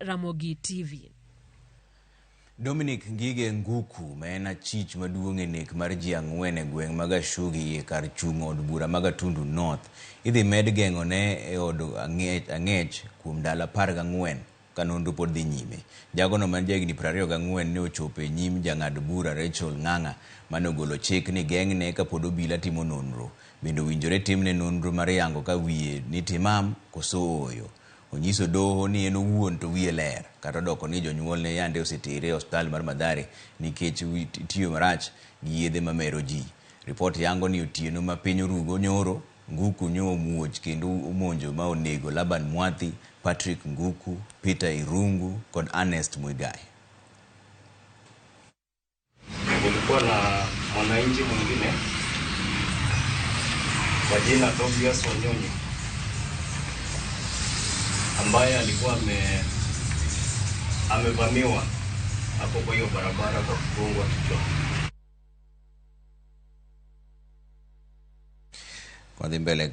Ramogi TV. Dominic Ngige Nguku ma en achich maduong' e nek mar ji ang'wen e gweng' ma Gashugi e kar chung' od bura ma Gatundu North idhi med geng'one e od ang'ech kuom ndalo 14 ka nonro pod dhi nyime. Jagono man jahigni 24 ne ochopo e nyim jang'ad bura Rachel Ng'ang'a mane ogolo chik ni geng'ne kapod obila timo nonro. Bende owinjore timne nonro mar yango ka wiye ni timam koso ooyo. Onyiso doho ni en owuon to wiye ler, kata odoko ni jonyuolne yande osetere e osiptal mar Mathare nikech tiyo marach gi yedhe mamero ji. Ripot yango ni otieno ma piny orugo nyoro, Nguku nyo omuoch kendo omonjo ma onego Laban Mwathi, Patrick Nguku, Peter Irungu kod Ernest Muigai. Kulikuwa na mwananchi mwingine kwa jina Tobias Wanyonyi ambaye alikuwa amevamiwa hapo kwa hiyo barabara kwa kugongwa kichwa. Kwadhi mbele.